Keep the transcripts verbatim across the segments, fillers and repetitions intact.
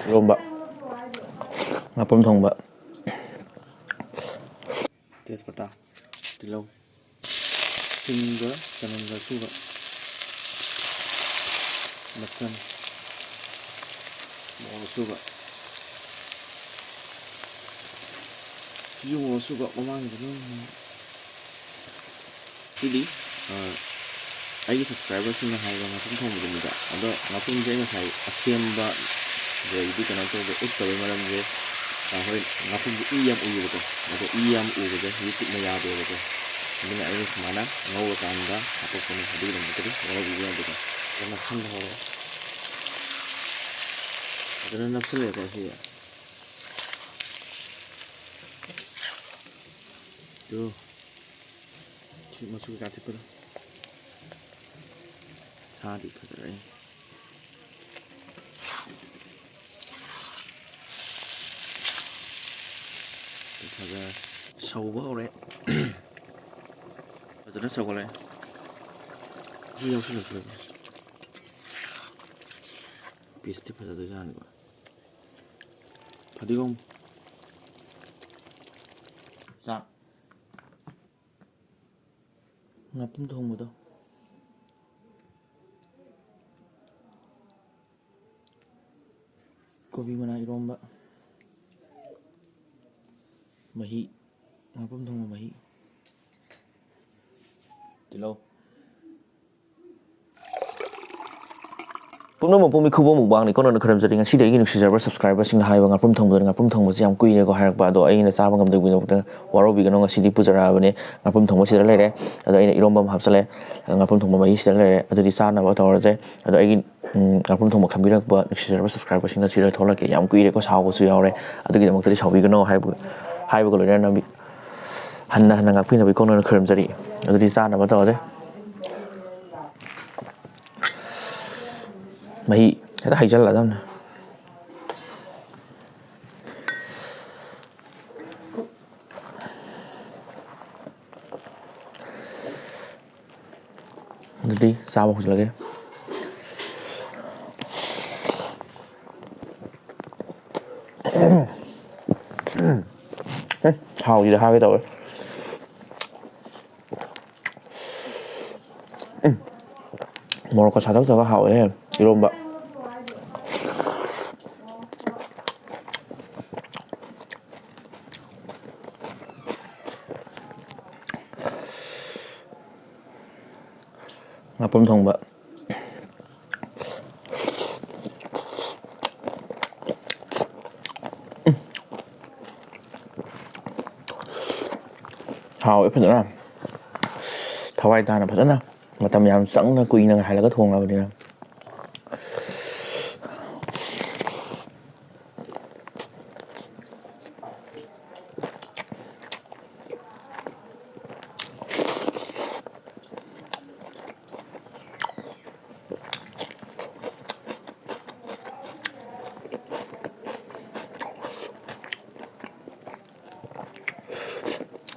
ꯏꯔꯣꯝꯕ, ꯉꯥꯄ꯭ꯔꯨꯝ ꯊꯣꯡꯕ, ꯇꯦꯖꯄꯇꯥ, ꯇꯤꯜꯍꯧ, ꯁꯤꯡꯒ ꯆꯅꯝꯒ ꯑꯁꯨꯕ, ꯃꯆꯜ, ꯃꯣꯔꯣꯛ ꯑꯁꯨꯕ, ꯁꯤꯡꯖꯨ ꯃꯣꯔꯣꯛ ꯑꯁꯨꯕ ꯃꯃꯥꯡꯒꯤꯗꯨꯅ꯫ ꯁꯤꯗꯤ, ꯑ, ꯑꯩꯒꯤ subscriberꯁꯤꯡꯅ ꯍꯥꯏꯕ ꯉꯥꯄ꯭ꯔꯨꯝ ꯊꯣꯡꯕꯗꯨꯅꯤꯗ꯫ ꯑꯗꯣ ꯉꯥꯄ꯭ꯔꯨꯝꯁꯦ ꯑꯩ ꯉꯁꯥꯏ ꯑꯁꯦꯝꯕ ꯑꯗꯒꯤꯗꯤ ꯀꯩꯅꯣ ꯇꯧꯕ ꯎꯠꯇꯕꯩ ꯃꯔꯝꯁꯦ, ꯑ, ꯍꯣꯏ, ꯉꯥꯄ꯭ꯔꯨꯝꯁꯦ ꯏ ꯌꯥꯝ ꯎꯏꯌꯦꯕꯀꯣ꯫ ꯑꯗꯣ ꯏ ꯌꯥꯝ ꯎꯕꯁꯦ YouTubeꯅ ꯌꯥꯗꯦꯕꯀꯣ꯫ ꯑꯗꯨꯅ ꯑꯩꯅ ꯁꯨꯃꯥꯏꯅ ꯉꯧꯔꯀꯥꯟꯗ ꯍꯥꯄꯛꯄꯅꯦ꯫ ꯑꯗꯨꯒꯤꯗꯃꯛꯇꯗꯤ ꯋꯥꯔꯧꯕꯤꯕ ꯌꯥꯗꯦꯀꯣ꯫ ꯑꯗꯣ ꯅꯞꯁꯟꯕ ꯍꯧꯔꯦ꯫ ꯐꯖꯅ ꯅꯞꯁꯜꯂꯦꯀꯣ ꯁꯤꯁꯦ꯫ ꯇꯨ꯫ ꯁꯤ ꯃꯆꯨ ꯀꯩꯀꯥ ꯊꯤꯠꯄꯗꯣ꯫ ꯁꯥꯗꯤ ꯐꯖꯔꯦ꯫ ꯐꯖꯔꯦ꯫ ꯁꯧꯕ ꯍꯧꯔꯦ꯫ ꯐꯖꯅ ꯁꯧꯒꯠꯂꯦ꯫ ꯁꯤ ꯌꯥꯎꯁꯤꯜꯂꯛꯇ꯭ꯔꯦꯕ꯫ Pieceꯇꯤ ꯐꯖꯗꯣꯏꯖꯥꯠꯅꯤꯀꯣ꯫ ꯐꯗꯤꯒꯣꯝ꯫ ꯆꯥꯛ꯫ ꯉꯥꯄ꯭ꯔꯨꯝ ꯊꯣꯡꯕꯗꯣ꯫ ꯀꯣꯕꯤ ꯃꯅꯥ ꯏꯔꯣꯝꯕ꯫ ꯃꯍꯤ꯫ ꯉꯥꯄ꯭ꯔꯨꯝ ꯊꯣꯡꯕ ꯃꯍꯤ꯫ ꯇꯤꯜꯍꯧ꯫ ꯄꯨꯝꯅꯃꯛꯄꯨ ꯃꯤꯈꯨꯕꯝ ꯃꯨꯛꯕꯥꯡꯅꯤ ꯀꯣꯟꯅ ꯈꯨꯔꯨꯝꯖꯔꯤ꯫ ꯉꯁꯤꯗꯤ ꯑꯩꯒꯤ ꯅꯨꯡꯁꯤꯖꯔꯕ subscriberꯁꯤꯡꯅ ꯍꯥꯏꯕ ꯉꯥꯄ꯭ꯔꯨꯝ ꯊꯣꯡꯕꯗꯨꯅ ꯉꯥꯄ꯭ꯔꯨꯝ ꯊꯣꯡꯕꯁꯤ ꯌꯥꯝ ꯀꯨꯏꯔꯦꯀꯣ ꯍꯥꯏꯔꯛꯄ, ꯑꯗꯣ ꯑꯩꯅ ꯆꯥꯕ ꯉꯝꯗꯕꯒꯤꯗꯃꯛꯇ ꯋꯥꯔꯧꯕꯤꯒꯅꯨ꯫ ꯉꯁꯤꯗꯤ ꯄꯨꯖꯔꯛꯑꯕꯅꯦ꯫ ꯉꯥꯄ꯭ꯔꯨꯝ ꯊꯣꯡꯕ ꯁꯤꯗ ꯂꯩꯔꯦ꯫ ꯑꯗꯣ ꯑꯩꯅ ꯏꯔꯣꯝꯕ ꯑꯃ ꯍꯥꯞꯆꯜꯂꯦ꯫ ꯉꯥꯄ꯭ꯔꯨꯝ ꯊꯣꯡꯕ ꯃꯍꯤ ꯁꯤꯗ ꯂꯩꯔꯦ꯫ ꯑꯗꯨꯗꯤ ꯆꯥꯅꯕ ꯇꯧꯔꯁꯦ꯫ ꯑꯗꯣ ꯑꯩꯒꯤ, ꯎꯝ, ꯉꯥꯄ꯭ꯔꯨꯝ ꯊꯣꯡꯕ ꯈꯟꯕꯤꯔꯛꯄ ꯅꯨꯡꯁꯤꯖꯔꯕ subscriberꯁꯤꯡꯗ ꯁꯤꯗ ꯊꯣꯛꯂꯛꯀꯦ꯫ ꯌꯥꯝ ꯀꯨꯏꯔꯦꯀꯣ, ꯁꯥꯎꯕꯁꯨ ꯌꯥꯎꯔꯦ꯫ ꯑꯗꯨꯒꯤꯗꯃꯛꯇꯗꯤ ꯁꯥꯎꯕꯤꯒꯅꯨ ꯍꯥꯏꯕ, ꯍꯥꯏꯕꯒ ꯂꯣꯏꯅꯅ ꯍꯟꯅ ꯍꯟꯅ ꯉꯥꯛꯄꯤꯅꯕꯒꯤ ꯀꯣꯟꯅ ꯈꯨꯔꯨꯝꯖꯔꯤ꯫ ꯑꯗꯨꯗꯤ ꯆꯥꯅꯕ ꯇꯧꯔꯁꯦ꯫ ꯃꯍꯤ ꯍꯦꯛꯇ ꯍꯩꯖꯤꯜꯂꯗꯕꯅꯦ꯫ ꯑꯗꯨꯗꯤ ꯆꯥꯕ ꯍꯧꯖꯤꯜꯂꯒꯦ꯫ ꯎꯝ, ꯍꯥꯎꯁꯤꯗ ꯍꯥꯏꯒꯦ ꯇꯧꯋꯦ꯫ ꯎꯝ, ꯃꯣꯔꯣꯛꯀ ꯁꯥꯇꯛ ꯇꯧꯔꯒ ꯍꯥꯎꯋꯦꯍꯦ ꯏꯔꯣꯝꯕ꯫ ꯉꯥꯄ꯭ꯔꯨꯝ ꯊꯣꯡꯕ꯫ ꯍꯥꯎꯋꯦ ꯐꯖꯅ꯫ ꯊꯋꯥꯏ ꯇꯥꯅ ꯐꯖꯅ ꯃꯇꯝ ꯌꯥꯝ ꯆꯪꯅ ꯀꯨꯏꯅ ꯉꯥꯏꯍꯜꯂꯒ ꯊꯣꯡꯉꯕꯅꯤꯅ꯫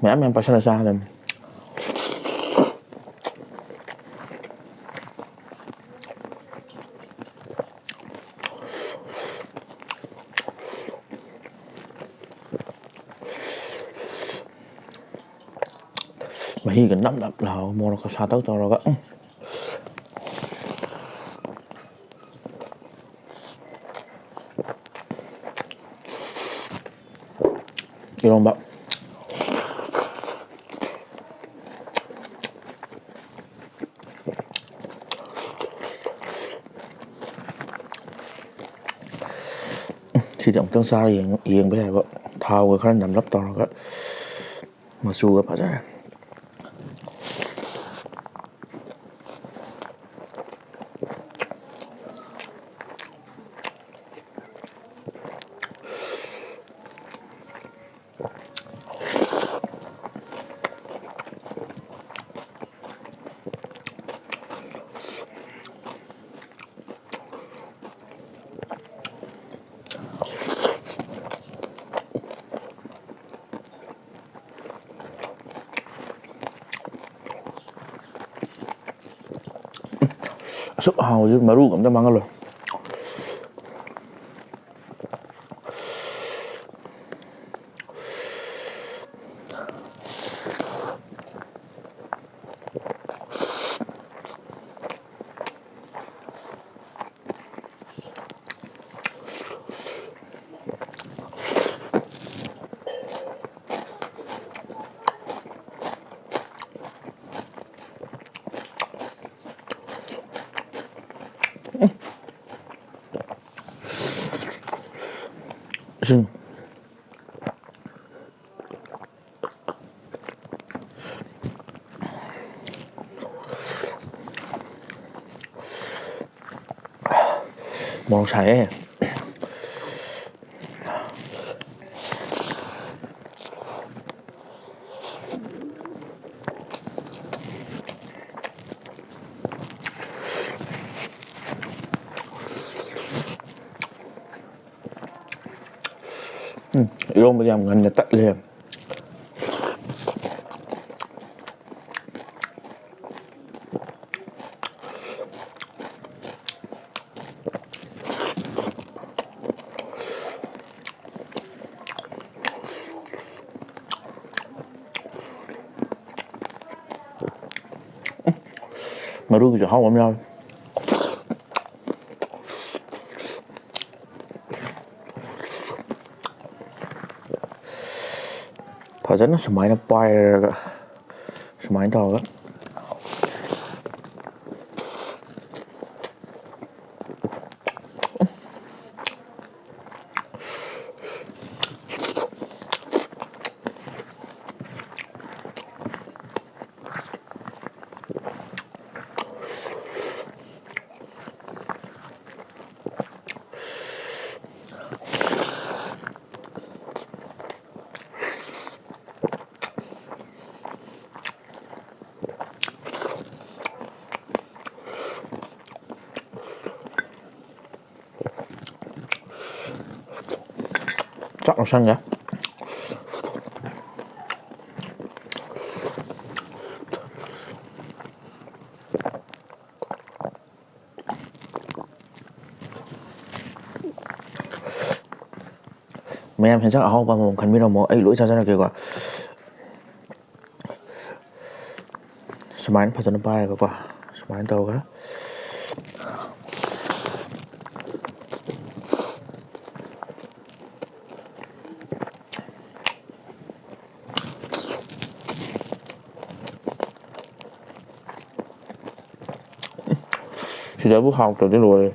ꯃꯌꯥꯝ ꯃꯌꯥꯝ ꯄꯥꯏꯁꯜꯂ ꯆꯥꯒꯗꯕꯅꯤ꯫ ꯃꯍꯤꯒ ꯅꯞ ꯅꯞ ꯂꯥꯎ ꯃꯣꯔꯣꯛꯀ ꯁꯥꯇꯛ ꯇꯧꯔꯒ꯫ ꯎꯝ꯫ ꯏꯔꯣꯝꯕ꯫ ꯁꯤꯗꯤ ꯑꯃꯨꯛꯇꯪ ꯆꯥꯔ ꯌꯦꯡ-, ꯌꯦꯡꯕ ꯌꯥꯏꯕ꯫ ꯊꯥꯎꯒ ꯈꯔ ꯅꯝꯂꯞ ꯇꯧꯔꯒ ꯃꯆꯨꯒ ꯐꯖꯔꯦ꯫ ꯑꯁꯨꯛ ꯍꯥꯎꯕꯁꯤ ꯃꯔꯨꯒ ꯑꯝꯇ ꯃꯥꯡꯍꯜꯂꯣꯏ꯫ ꯏꯁꯤꯡ꯫ ꯃꯣꯔꯣꯛ ꯁꯥꯏꯌꯦ꯫ ꯎꯝ, ꯏꯔꯣꯝꯕꯗꯤ ꯌꯥꯝ ꯉꯟꯅ ꯇꯠꯂꯦ꯫ ꯃꯔꯨꯒꯤꯁꯨ ꯑꯍꯥꯎꯕ ꯑꯃ ꯌꯥꯎꯔꯦ꯫ ꯐꯖꯅ ꯁꯨꯃꯥꯏꯅ ꯄꯥꯏꯔꯒ, ꯁꯨꯃꯥꯏꯅ ꯇꯧꯔꯒ꯫ ꯆꯥꯛ ꯂꯧꯁꯟꯒꯦ꯫ ꯃꯌꯥꯝ ꯍꯦꯟꯖꯥꯡ ꯑꯍꯥꯎꯕ ꯑꯃꯃꯝ ꯈꯟꯕꯤꯔꯝꯃꯣ, ꯑꯩ ꯂꯣꯏ ꯆꯥꯖꯔꯛꯀꯦꯀꯣ꯫ ꯁꯨꯃꯥꯏꯅ ꯐꯖꯅ ꯄꯥꯏꯔꯒꯀꯣ, ꯁꯨꯃꯥꯏꯅ ꯇꯧꯔꯒ꯫ ꯁꯤ ꯁꯤꯗꯕꯨ ꯍꯥꯎꯇ꯭ꯔꯗꯤ ꯂꯣꯏꯔꯦ꯫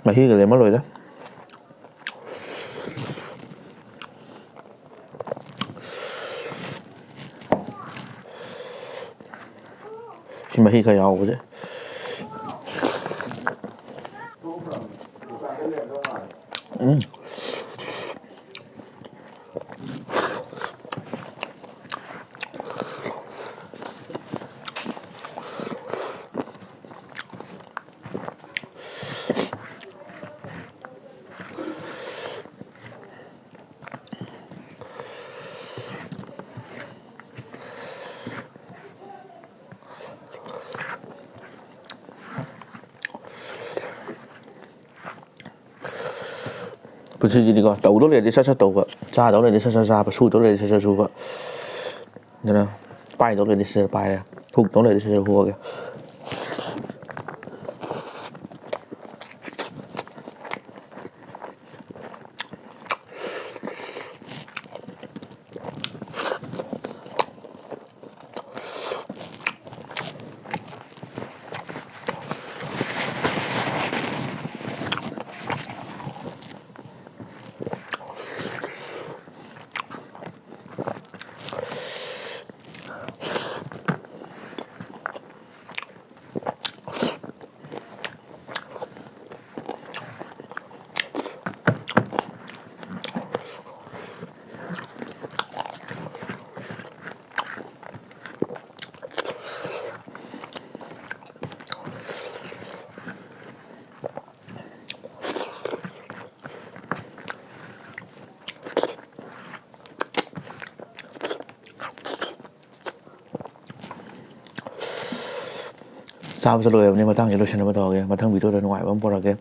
ꯃꯍꯤꯒ ꯂꯦꯝꯃꯔꯣꯏꯗ꯫ ꯁꯤ ꯃꯍꯤ ꯈꯔ ꯌꯥꯎꯕꯁꯦ꯫ ꯎꯝ꯫ ꯄꯨꯟꯁꯤꯁꯤꯗꯤꯀꯣ, ꯇꯧꯗꯧ ꯂꯩꯔꯗꯤ ꯁꯠ ꯁꯠ ꯇꯧꯕ, ꯆꯥꯗꯧ ꯂꯩꯔꯗꯤ ꯁꯠ ꯁꯠ ꯆꯥꯕ, ꯁꯨꯗꯧ ꯂꯩꯔꯗꯤ ꯁꯠ ꯁꯠ ꯁꯨꯕ, ꯑꯗꯨꯅ ꯄꯥꯏꯗꯧ ꯂꯩꯔꯗꯤ ꯁꯠ ꯁꯠ ꯄꯥꯏꯔꯦ, ꯍꯨꯛꯇꯧ ꯂꯩꯔꯗꯤ ꯁꯠ ꯁꯠ ꯍꯨꯛꯑꯒꯦ꯫ ꯆꯥꯕꯁꯨ ꯂꯣꯏꯔꯕꯅꯤ, ꯃꯇꯥꯡꯁꯦ ꯂꯣꯏꯁꯤꯟꯅꯕ ꯇꯧꯔꯒꯦ꯫ ꯃꯊꯪ ꯚꯤꯗꯤꯑꯣꯗ ꯅꯨꯡꯉꯥꯏꯕ ꯑꯃ ꯄꯨꯔꯛꯑꯒꯦ꯫